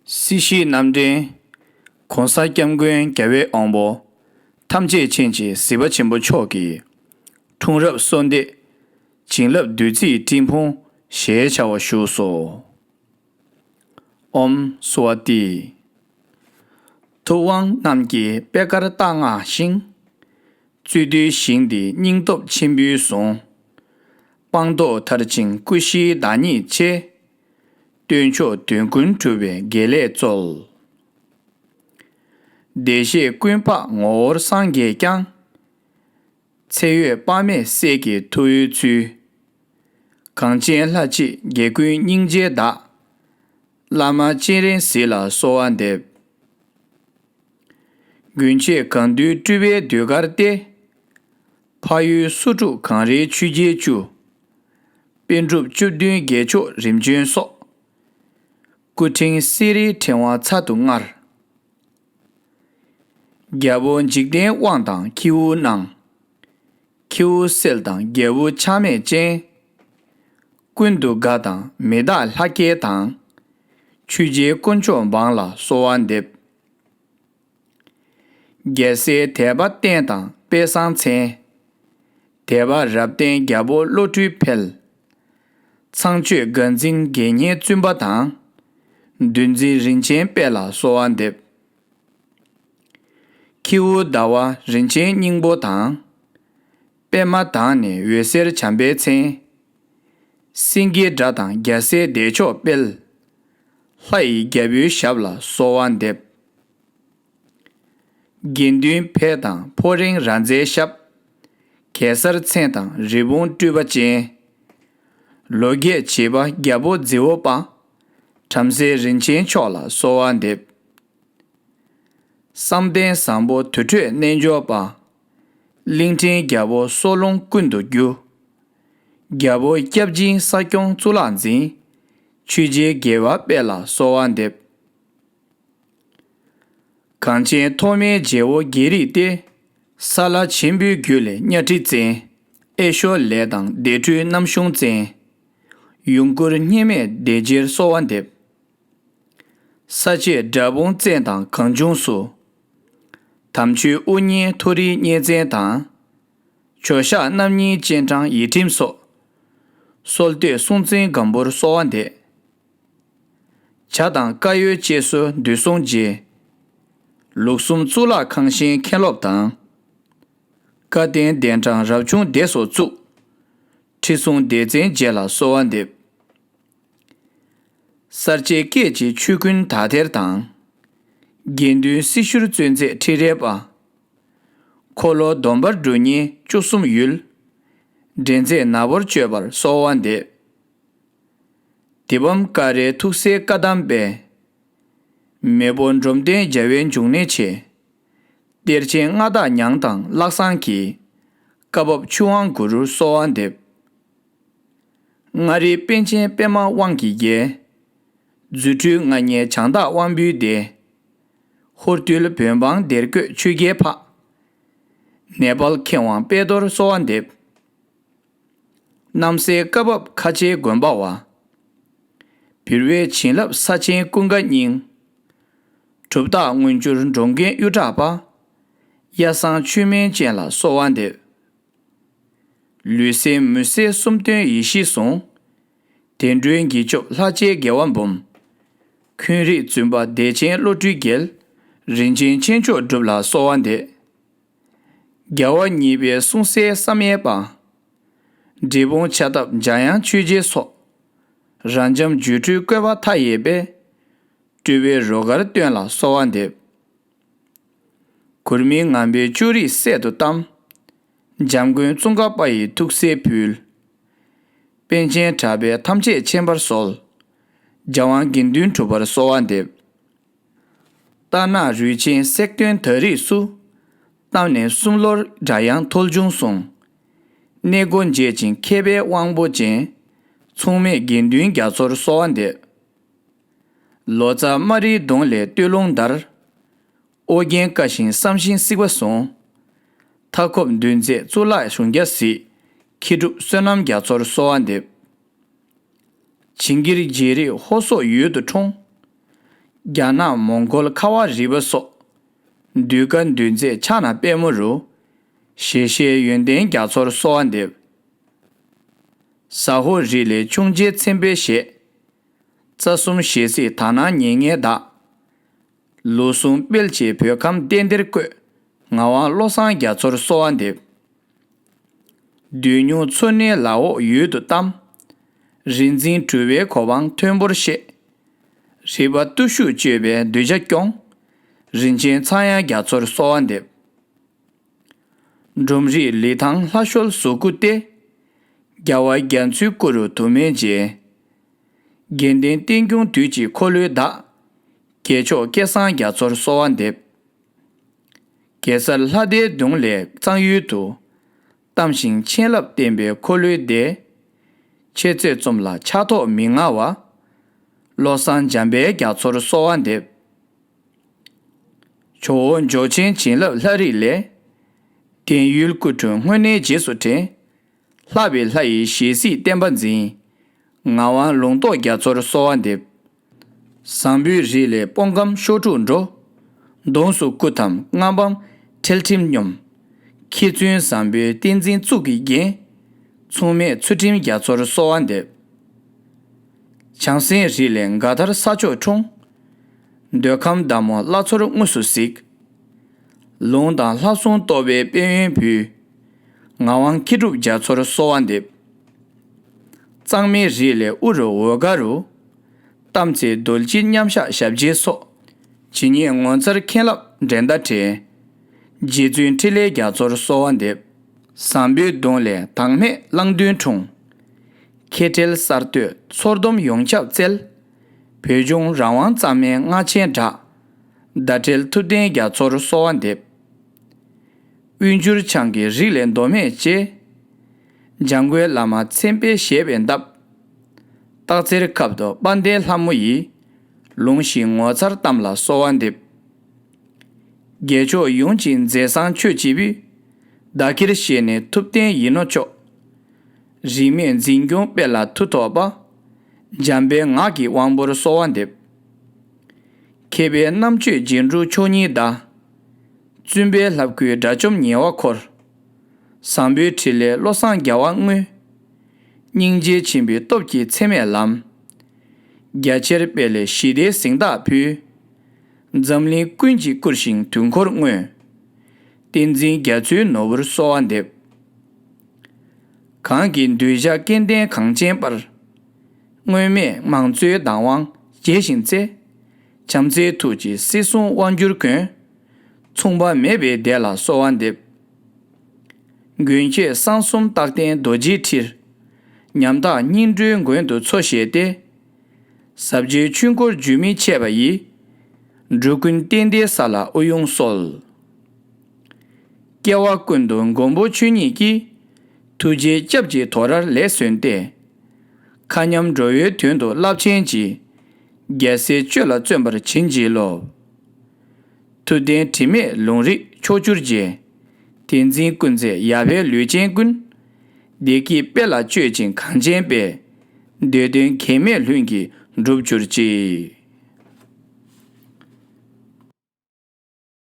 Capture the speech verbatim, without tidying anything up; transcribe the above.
སྲིད་ཞིའི་རྣམ་འདྲེན། ༸གོང་ས་༸སྐྱབས་མགོན་རྒྱལ་བའི་དབང་པོ་ཐམས་ཅད་མཁྱེན་ཅིང་གཟིགས་པ་ཆེན་པོ་མཆོག་གི་འཁྲུངས་རབས་གསོལ་འདེབས། བྱིན་རླབས་བདུད་རྩིའི་སྤྲིན་ཕུང་ཞེས་བྱ་བ་བཞུགས་སོ། ཨོཾ་སྭ་བྷཱ་ཏི། ཐུབ་དབང་རྣམས་ཀྱི་པད་དཀར་རྟགས་མངའ་ཞིང་། རྩོད་དུས་ཞིང་འདི་སྙིང་སྟོབས་ཆེན་པོས་བཟུང་། སྤངས་རྟོགས་མཐར་ཕྱིན་སྐུ་བཞིའི་བདག་ཉིད་ཆེ། སྟོན་མཆོག་དོན་ཀུན་གྲུབ་པའི་དགེ་ལེགས་སྩོལ། བདེ་གཤེགས་ཀུན་འཕགས་ངོ་བོར་སངས་རྒྱས་ཀྱང་། ཚེ་འོད་དཔག་མེད་སྲས་ཀྱི་ཐུ་བོའི་ཚུལ། གངས་ཅན་ལྷ་གཅིག་རྒྱལ་ཀུན་སྙིང་རྗེའི་བདག། བླ་མ་སྤྱན་རས་གཟིགས་ལ་གསོལ་བ་འདེབས། མགོན་ཁྱེད་གང་འདུལ་སྤྲུལ་པའི་ཟློས་གར་སྟེ། འཕགས་ཡུལ་སུ་ཁྲུག་གངས་རིའི་ཆུ་སྐྱེས་བཅུ། པཎ་གྲུབ་བཅུ་བདུན་དགེ་མཆོག་རིམ་བྱོན་སོགས། སྐུ་ཕྲེང་སེ་རའི་ཕྲེང་བ་ཚར་དུ་དངར། རྒྱལ་པོ་འཇིག་རྟེན་དབང་དང་ཁྱེའུ་གནང་། ཁྱེའུ་སྲས་དང་རྒྱལ་བུ་ཆགས་མེད་ཅན། ཀུན་ཏུ་དགའ་དང་མི་བདག་ལྷ་སྐལ་དང་། ཆོས་རྗེ་དཀོན་མཆོག་འབངས་ལ་གསོལ་བ་འདེབས། རྒྱལ་སྲས་དད་པ་བརྟན་དང་དཔལ་བཟང་མཚན། དད་པ་རབ་བརྟན་རྒྱལ་པོ་བློ་གྲོས་འཕེལ། ཚངས་སྤྱོད་དགའ་འཛིན་དགེ་བསྙེན་བཙུན་པ་དང་། འདུལ་འཛིན་རིན་ཆེན་དཔལ་ལ་གསོལ་བ་འདེབས། ཁྱེའུ་ཟླ་བ་རིན་ཆེན་སྙིང་པོ་དང་། པདྨ་དང་ནི་འོད་ཟེར་བྱམས་པའི་མཚན། སེང་གེའི་སྒྲ་དང་རྒྱལ་སྲས་བདེ་མཆོག་སྤེལ། ལྷ་ཡི་རྒྱལ་པོའི་ཞབས་ལ་གསོལ་བ་འདེབས། དགེ་འདུན་ཕལ་དང་ཕོ་བྲང་རབ་མཛེས་ཞབས། གེ་སར་མཚན་དང་རི་བོང་སྤྲུལ་པ་ཅན། ལོ་རྒྱས་བྱེད་པ་རྒྱལ་པོ་རྫི་བོ་དཔལ། བྲམ་ཟེ་རིན་ཆེན་མཆོག་ལ་གསོལ་བ་འདེབས། བསམ་གཏན་བཟང་པོ་དུར་ཁྲོད་རྣལ་འབྱོར་པ། གླིང་ཕྲན་རྒྱལ་པོ་སོལ་རླུང་ཀུན་ཏུ་རྒྱུ། རྒྱལ་པོ་སྐྱབས་སྦྱིན་ས་སྐྱོང་གཙུག་ལག་འཛིན། ཆོས་རྗེ་རྒྱལ་བ་དཔལ་ལ་གསོལ་བ་འདེབས། གངས་ཅན་ཐོགས་མེད་རྗེ་བོ་རྒྱལ་རིགས་ཏེ། ས་ལ་ཆེན་པོའི་རྒྱུད་ལས་གཉའ་ཁྲི་བཙན། ཨེ་ཤོ་ལས་དང་སྡེ་ཁྲོད་རྣམ་གཞུང་བཙན། ཡུམ་སྐུར་སྙེ་མས་བདེ་རྗེར་གསོལ་བ་འདེབས། ས་སྐྱེས་དགྲ་འབུམ་བཙན་དང་གངས་ལྗོངས་སུ། དམ་ཆོས་དབུ་བརྙེས་མཐོ་རིས་གཉན་བཙན་དང་། ཇོ་ཤཱཀ་རྣམ་གཉིས་སྤྱན་དྲངས་ཡིད་ཁྲིམས་སོགས། སོལ་གཏེར་སྲོང་བཙན་སྒམ་པོར་གསོལ་བ་འདེབས། བྱ་དང་དཀར་ཡོལ་བཅས་སུ་འདུས་སྲུང་རྗེ། ལུགས་གསུམ་གཙུག་ལག་ཁང་བཞེངས་མཁན་སློབ་དང་། བཀའ་བསྟན་གདན་དྲངས་རབ་བྱུང་སྡེ་སོགས་བཙུགས། ཁྲི་སྲོང་ལྡེ་བཙན་རྗེ་ལ་གསོལ་བ་འདེབས། གསར་བརྗེ་སྐད་ཀྱི་ཆོས་ཀུན་དག་ཐེར་དང་། དགེ་འདུན་སྲི་ཞུར་གཙོས་མཛད་ཁྲི་རལ་པ། འཁོར་ལོ་སྡོམ་པར་སྒྲུབ་མཁན་བཅུ་གསུམ་ཡུལ། འདྲེན་མཛད་ནག་པོར་སྤྱོད་པར་གསོལ་བ་འདེབས། དེ་བམ་ཀ་རའི་ཐུགས་སྲས་བཀའ་གདམས་པའི། མེས་པོ་འབྲོམ་སྟོན་རྒྱལ་བའི་འབྱུང་གནས་ཆེ། གཏེར་ཆེན་མངའ་བདག་ཉང་དང་ལྷ་བཟང་གི། བཀའ་བབས་ཆུ་དབང་གུ་རུར་གསོལ་བ་འདེབས། མངའ་རིས་པཎ་ཆེན་པདྨ་དབང་གི་རྒྱལ། རྫུ་འཕྲུལ་མངའ་གཉན་བྱང་བདག་དབང་པོའི་སྡེ། ཧོར་སྟོད་བོད་འབངས་སྡེར་བཀོད་ཆོས་རྒྱལ་འཕགས། ནེ་པཱལ་མཁས་དབང་དཔལ་རྡོར་གསོལ་བ་འདེབས། རྣམ་སྲས་བཀའ་བབས་ཁ་ཆེའི་དགོན་པ་བ། བིར་ཝའི་བྱིན་རླབས་ས་ཆེན་ཀུན་དགའ་སྙིང་། གྲུབ་རྟགས་མངོན་གྱུར་འབྲོམ་རྒན་གཡུ་བྲག་པ། གཡའ་བཟང་ཆོས་སྨན་ཅན་ལ་གསོལ་བ་འདེབས། ལུས་སེམས་མུན་སེལ་གསུམ་སྟོན་ཡེ་ཤེས་ཟུང་། བདེ་འགྲོའི་དགེ་ཆོས་ལྷ་རྗེ་རྒྱལ་བ་འབུམ། འཁོན་རིགས་བཙུན་པ་བདེ་ཆེན་བློ་གྲོས་རྒྱལ། རིན་ཆེན་ཆོས་མཆོག་སྒྲུབ་ལ་གསོལ་བ་འདེབས། རྒྱལ་བ་གཉིས་པའི་གསུང་སྲས་བསམ་ཡས་པ། འབྲས་སྤུངས་ཕྱག་བཏབ་འཇམ་དབྱངས་ཆོས་རྗེ་སོགས། རབ་འབྱམས་སྒྱུ་འཕྲུལ་བཀོད་པ་མཐའ་ཡས་པའི། སྤྲུལ་པའི་རོལ་གར་སྟོན་ལ་གསོལ་བ་འདེབས། གུར་མིག་ངམ་པའི་ཅོ་རིས་སད་དུ་གཏམས། འཇམ་མགོན་ཙོང་ཁ་པ་ཡི་ཐུགས་སྲས་ཕུལ། པཎ་ཆེན་གྲགས་པས་ཐམས་ཅད་མཁྱེན་པར་གསོལ། རྒྱལ་དབང་དགེ་འདུན་གྲུབ་པར་གསོལ་བ་འདེབས། རྟ་ནག་རུས་ཆེན་གསེར་སྟོན་དར་རིས་སུ། བལྟམས་ནས་གསུམ་ལོར་སྒྲ་དབྱངས་ཐོལ་བྱུང་གསུངས། གནས་སྒོ་འབྱེད་ཅིང་མཁས་པའི་དབང་པོ་ཅན། མཚུངས་མེད་དགེ་འདུན་རྒྱ་མཚོར་གསོལ་བ་འདེབས། ལོ་ཙཱ་སྨ་རིའི་གདུང་ལས་སྟོད་ལུང་བདར། ཨོ་རྒྱན་བཀའ་བཞིན་བསམ་བཞིན་གཟིགས་པ་བཟུང་། མཐའ་འཁོབ་འདུལ་མཛད་གཙུག་ལག་གཞུང་བརྒྱ་གཟིགས། མཁས་གྲུབ་བསོད་ནམས་རྒྱ་མཚོར་གསོལ་བ་འདེབས། བྱིན་གྱིས་རྒྱས་རིགས་ཧོར་སོག་ཡུལ་དུ་འཁྲུངས། རྒྱ་ནག་མོང་གོལ་ཁ་བ་རི་པ་སོགས། གདུལ་དཀའ་འདུལ་མཛད་ཕྱག་ན་པདྨོ་རུ། ཞེ་ཤེས་ཡོན་ཏན་རྒྱ་མཚོར་གསོལ་བ་འདེབས། ཟ་ཧོར་རི་ལས་ཁྱུང་ཆེན་མཚན་དཔེ་བཞེས། རྩ་གསུམ་ཞལ་གཟིགས་དག་སྣང་མྱ་ངན་འདས། ལུགས་ཟུང་སྤེལ་བྱེད་བོད་ཁམས་བསྟན་འདིར་བཀོད། ངག་དབང་བློ་བཟང་རྒྱ་མཚོར་གསོལ་བ་འདེབས། བདུད་མྱོང་ཚུར་གནས་ལ་འོག་ཡུལ་དུ་བལྟམས། རིག་འཛིན་གྲུབ་པའི་གོ་འཕང་མཐོན་པོར་གཤེགས། རིག་པ་བརྟུལ་ཞུགས་སྤྱོད་པས་གདུལ་བྱ་སྐྱོང་། རིན་ཆེན་ཚངས་དབྱངས་རྒྱ་མཚོར་གསོལ་བ་འདེབས། འབྲོམ་རིགས་ལི་ཐང་ལྷ་གཤོལ་གཟུགས་སྐུ་སྟེ། རྒྱལ་བ་རྒྱ་མཚོའི་སྐུ་རུ་དུ་མས་མཇལ། དགེ་ལྡན་བསྟན་སྐྱོང་དུས་ཀྱི་འཁོར་ལོའི་བདག། རྒྱལ་མཆོག་སྐལ་བཟང་རྒྱ་མཚོར་གསོལ་བ་འདེབས། གེ་སར་ལྷ་སྡེའི་གདུང་ལས་གཙང་ཡུལ་དུ། བལྟམས་ཤིང་བྱིན་རླབས་བསྟན་པའི་འཁོར་ལོའི་སྡེ། འཆད་རྩོད་རྩོམ་ལ་ཕྱག་ཐོགས་མི་མངའ་བ། བློ་བཟང་འཇམ་དཔལ་རྒྱ་མཚོར་གསོལ་བ་འདེབས། ཇོ་བོ་འཇོ་ཆེན་བྱིན་རླབས་ལྷ་རིས་ལས། བདེན་ཡུལ་སྐུ་འཁྲུངས་སྔོན་གནས་རྗེས་སུ་དྲན། ལྷག་པའི་ལྷ་ཡི་ཞལ་གཟིགས་བསྟན་པ་འཛིན། ངག་དབང་ལུང་རྟོགས་རྒྱ་མཚོར་གསོལ་བ་འདེབས། ཟམ་བུའི་རི་ལས་སྤོང་ཁམས་ཤོག་དྲུག་འགྲོ། གདོང་བསུ་སྐུ་ཐམ་རྔ་འབམ་ཁྲེལ་ཁྲིམས་སྙོམས། མཁས་བཙུན་བཟང་པོའི་བསྟན་འཛིན་གཙུག་གི་རྒྱན། མཚུངས་མེད་ཚུལ་ཁྲིམས་རྒྱ་མཚོར་གསོལ་བ་འདེབས། བྱང་སེམས་རི་ལས་མགར་ཐར་ས་ཕྱོགས་འཁྲུངས། འདོད་ཁམས་བདག་མོ་བླ་མཚོར་དངོས་སུ་གཟིགས། ལུང་དང་ལྷ་སྲུང་གཏོར་བའི་དཔལ་ཡོན་ཕུལ། ངག་དབང་མཁས་གྲུབ་རྒྱ་མཚོར་གསོལ་བ་འདེབས། གཙང་སྨེ་རི་ལས་དབུ་རུ་འོལ་དགའ་རུ། བལྟམས་ཚེ་རྡོ་རྗེ་མཉམ་གཞག་ཞབས་རྗེས་སོགས། ཇི་སྙེད་ངོ་མཚར་མཁན་བརླབས་འགྲན་ཟླ་བྲལ། རྗེ་བཙུན་ཕྲིན་ལས་རྒྱ་མཚོར་གསོལ་བ་འདེབས། ཟམ་བུའི་གདུང་ལས་དྭངས་མེད་གླང་མདུན་འཁྲུངས། མཁས་ཁྲལ་གསར་གཏོད་ཚོར་སྡོམ་ཡོངས་ཁྱབ་བསྩལ། བོད་ལྗོངས་རང་དབང་གཙང་མའི་རྔ་ཆེན་བསྒྲགས། ཟླ་བྲལ་ཐུབ་བསྟན་རྒྱ་མཚོར་གསོལ་བ་འདེབས། དབུས་འགྱུར་འཆང་གི་རིགས་ལས་མདོ་སྨད་ཅེས། འཇམ་མགོན་བླ་མ་མཚན་དཔེ་བཞད་པའི་འདབས། སྟག་འཚེར་ཁབ་ཏུ་དཔལ་ལྡན་ལྷ་མོ་ཡིས། ལུང་ཞིག་ངོ་མཚར་གཏམས་ལ་གསོལ་བ་འདེབས། རྒྱལ་མཆོག་ཡོངས་ཀྱི་མཛད་བཟང་མཆོད་ཅེས་པའི། བདག་གིར་བཞེས་ནས་ཐུབ་བསྟན་ཡིན་ནོ་ཅོག་རིས་མེད་འཛིན་སྐྱོང་སྤེལ་ལ་མཐུ་ཐོགས་པ། འཇམ་པའི་ངག་གི་དབང་པོར་གསོལ་བ་འདེབས། མཁས་པའི་རྣམ་དཔྱོད་རྗེས་འགྲོ་མཆོག་གཉིས་ཟླ། བཙུན་པའི་ལྷ་སྐུའི་དགྲ་བཅོམ་ཉེ་བར་འཁོར། བཟང་པོའི་ཕྲིན་ལས་བློ་བཟང་རྒྱལ་བ་དངོས། སྙིང་རྗེ་ཆེན་པོའི་སྟོབས་ཀྱིས་འཚེ་མེད་ལམ། རྒྱ་ཆེར་སྤེལ་ལས་ཞི་བདེའི་གཟེངས་རྟགས་ཕུལ། འཛམ་གླིང་ཀུན་གྱིས་བཀུར་ཞིང་དུས་འཁོར་དངོས། བསྟན་འཛིན་རྒྱ་མཚོའི་ནོར་བུར་གསོལ་བ་འདེབས། གང་གི་གདུལ་བྱ་སྐལ་ལྡན་གངས་ཅན་པར། སྔོན་མེད་མང་གཙོའི་བདག་དབང་རྒྱས་ཤིང་བརྩེ། བྱམས་བརྩེའི་ཐུགས་ཀྱིས་སྲིད་གསུམ་དབང་བསྒྱུར་མགོན། མཚུངས་པ་མེད་པའི་སྡེ་ལ་གསོལ་བ་འདེབས། མགོན་ཁྱོད་གསང་གསུམ་རྟག་བརྟན་རྡོ་རྗེའི་ཁྲིར། ཉམ་ཐག་སྙིང་འགྲོའི་མགོན་དུ་འཚོ་བཞེས་ཏེ། ཟབ་རྒྱས་ཆོས་འཁོར་རྒྱུན་མི་ཆད་པ་ཡི། འགྲོ་ཀུན་གཏན་བདེའི་ས་ལ་དབུ་དབྱུང་གསོལ། སྐྱེ་བ་ཀུན་ཏུ་མགོན་པོ་ཆོས་ཉིད་ཀྱི། ཐུགས་རྗེའི་སྐྱབས་ཀྱིས་དོ་རར་ལེགས་གསོན་ཏེ། མཁའ་མཉམ་འགྲོ་བའི་དོན་དུ་རླབས་ཆེན་གྱི། རྒྱལ་སྲས་སྤྱོད་ལ་བརྩོན་པར་བྱིན་གྱིས་རློབས། ཐུབ་བསྟན་དྲི་མེད་ལུང་རིགས་ཕྱོགས་བཅུར་རྒྱས། བསྟན་འཛིན་ཀུན་མཛད་ཡར་འཕེལ་ལུས་ཅན་ཀུན། བདེ་སྐྱིད་དཔལ་ལ་སྤྱོད་ཅིང་གངས་ཅན་པའི། འདོད་དོན་གེགས་མེད་ལྷུན་གྱིས་འགྲུབ་གྱུར་ཅིག